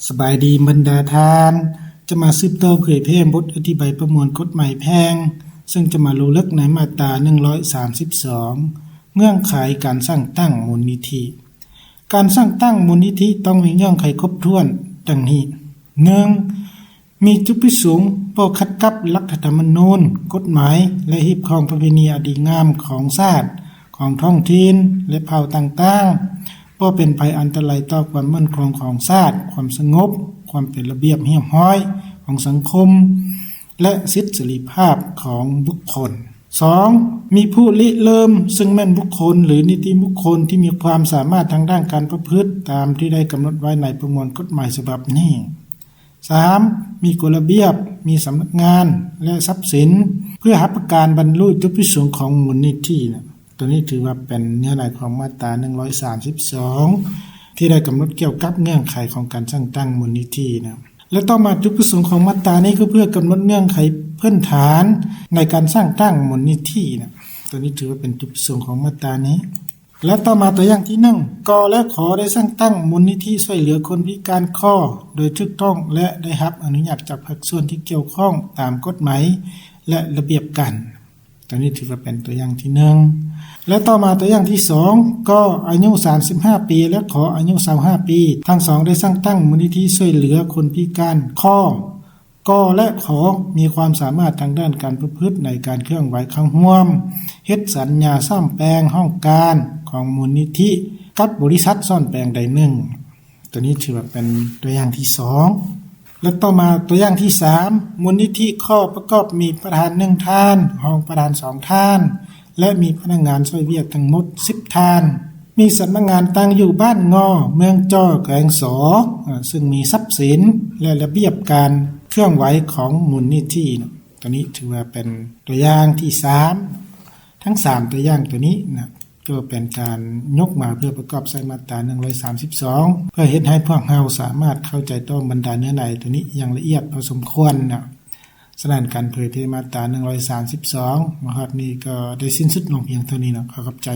ສະບາຍດີບັນດາທ່ານ, ຈະມາສືບຕໍ່ເຜີຍແຜ່ບົດອະທິບາຍປະມວນກົດໝາຍແພ່ງ, ເຊິ່ງຈະມາລົງເລິກໃນມາດຕາໜຶ່ງຮ້ອຍສາມສິບສອງ ເງື່ອນໄຂການສ້າງຕັ້ງມູນນິທິ. ການສ້າງຕັ້ງມູນນິທິຕ້ອງມີເງື່ອນໄຂຄົບຖ້ວນ ດັ່ງນີ້: ໜຶ່ງ ມີຈຸດປະສົງບໍ່ຂັດກັບລັດຖະທຳມະນູນ, ກົດໝາຍ ແລະ ຮີດຄອງປະເພນີອັນດີງາມຂອງຊາດ, ຂອງທ້ອງຖິ່ນ ແລະ ເຜົ່າຕ່າງໆ, ບໍ່ເປັນໄພອັນຕະລາຍຕໍ່ຄວາມໝັ້ນຄົງຂອງຊາດ, ຄວາມສະຫງົບ, ຄວາມເປັນລະບຽບຮຽບຮ້ອຍຂອງສັງຄົມ ແລະ ສິດເສລີພາບຂອງບຸກຄົນ. ສອງ ມີຜູ້ລິເລີ່ມ, ເຊິ່ງແມ່ນບຸກຄົນ ຫຼື ນິຕິບຸກຄົນທີ່ມີຄວາມສາມາດທາງດ້ານການປະພຶດ ຕາມທີ່ໄດ້ກຳນົດໄວ້ໃນປະມວນກົດໝາຍສະບັບນີ້. ສາມ ມີກົດລະບຽບ, ມີສຳນັກງານ ແລະ ຊັບສິນ ເພື່ອຮັບປະກັນບັນລຸຈຸດປະສົງຂອງມູນນິທິນະ. ໂຕນີ້ຖືວ່າເປັນເນື້ອໃນຂອງມາດຕາໜຶ່ງຮ້ອຍສາມສິບສອງ ທີ່ໄດ້ກຳນົດກ່ຽວກັບເງື່ອນໄຂຂອງການສ້າງຕັ້ງມູນນິທິນະ. ແລະ ຕໍ່ມາຈຸດປະສົງຂອງມາດຕານີ້ກໍເພື່ອກຳນົດເງື່ອນໄຂພື້ນຖານໃນການສ້າງຕັ້ງມູນນິທິນະ. ໂຕນີ້ຖືວ່າເປັນຈຸດປະສົງຂອງມາດຕານີ້. ແລະ ຕໍ່ມາຕົວຢ່າງທີໜຶ່ງ ກໍ ແລະ ຂໍ ໄດ້ສ້າງຕັ້ງມູນນິທິຊ່ວຍເຫຼືອຄົນພິການ ຂໍ ໂດຍຖືກຕ້ອງ ແລະ ໄດ້ຮັບອະນຸຍາດຈາກພາກສ່ວນທີ່ກ່ຽວຂ້ອງຕາມກົດໝາຍ ແລະ ລະບຽບການ. ຕົວນີ້ຖືວ່າເປັນຕົວຢ່າງທີໜຶ່ງ ແລະ ຕໍ່ມາຕົວຢ່າງທີສອງ ກໍ ອາຍຸສາມສິບຫ້າປີ ແລະ ຂໍ ອາຍຸຊາວຫ້າປີ ທັງສອງໄດ້ສ້າງຕັ້ງມູນນິທິຊ່ວຍເຫຼືອຄົນພິການ ຂໍ ກໍ ແລະ ຂໍ ມີຄວາມສາມາດທາງດ້ານການປະພຶດໃນການເຄື່ອນໄຫວເຂົ້າຮ່ວມເຮັດສັນຍາສ້ອມແປງຫ້ອງການຂອງມູນນິທິກັບບໍລິສັດສ້ອມແປງໃດໜຶ່ງ. ຕົວນີ້ຖືວ່າເປັນຕົວຢ່າງທີສອງ ແລະ ຕໍ່ມາຕົວຢ່າງທີສາມ ມູນນິທິ ຂໍ ປະກອບມີປະທານໜຶ່ງທ່ານ, ຮອງປະທານສອງທ່ານ ແລະ ມີພະນັກງານຊ່ວຍວຽກທັງໝົດສິບທ່ານ. ມີສຳນັກງານຕັ້ງຢູ່ບ້ານງໍ, ເມືອງຈໍ, ແຂວງສໍ, ເອີ່ ເຊິ່ງມີຊັບສິນ ແລະ ລະບຽບການເຄື່ອນໄຫວຂອງມູນນິທິເນາະ. ຕົວນີ້ຖືວ່າເປັນຕົວຢ່າງທີສາມ. ທັງສາມຕົວຢ່າງຕົວນີ້ນະ ກໍເປັນການຍົກມາເພື່ອປະກອບໃສ່ມາດຕາໜຶ່ງຮ້ອຍສາມສິບສອງ ເພື່ອເຮັດໃຫ້ພວກເຮົາສາມາດເຂົ້າໃຈຕໍ່ບັນດາເນື້ອໃນຕົວນີ້ຢ່າງລະອຽດພໍສົມຄວນນະ. ສະນັ້ນ ການເຜີຍແຜ່ມາດຕາໜຶ່ງຮ້ອຍສາມສິບສອງ ມາຮອດນີ້ກໍໄດ້ສິ້ນສຸດລົງພຽງເທົ່ານີ້ເນາະ. ຂໍຂອບໃຈ.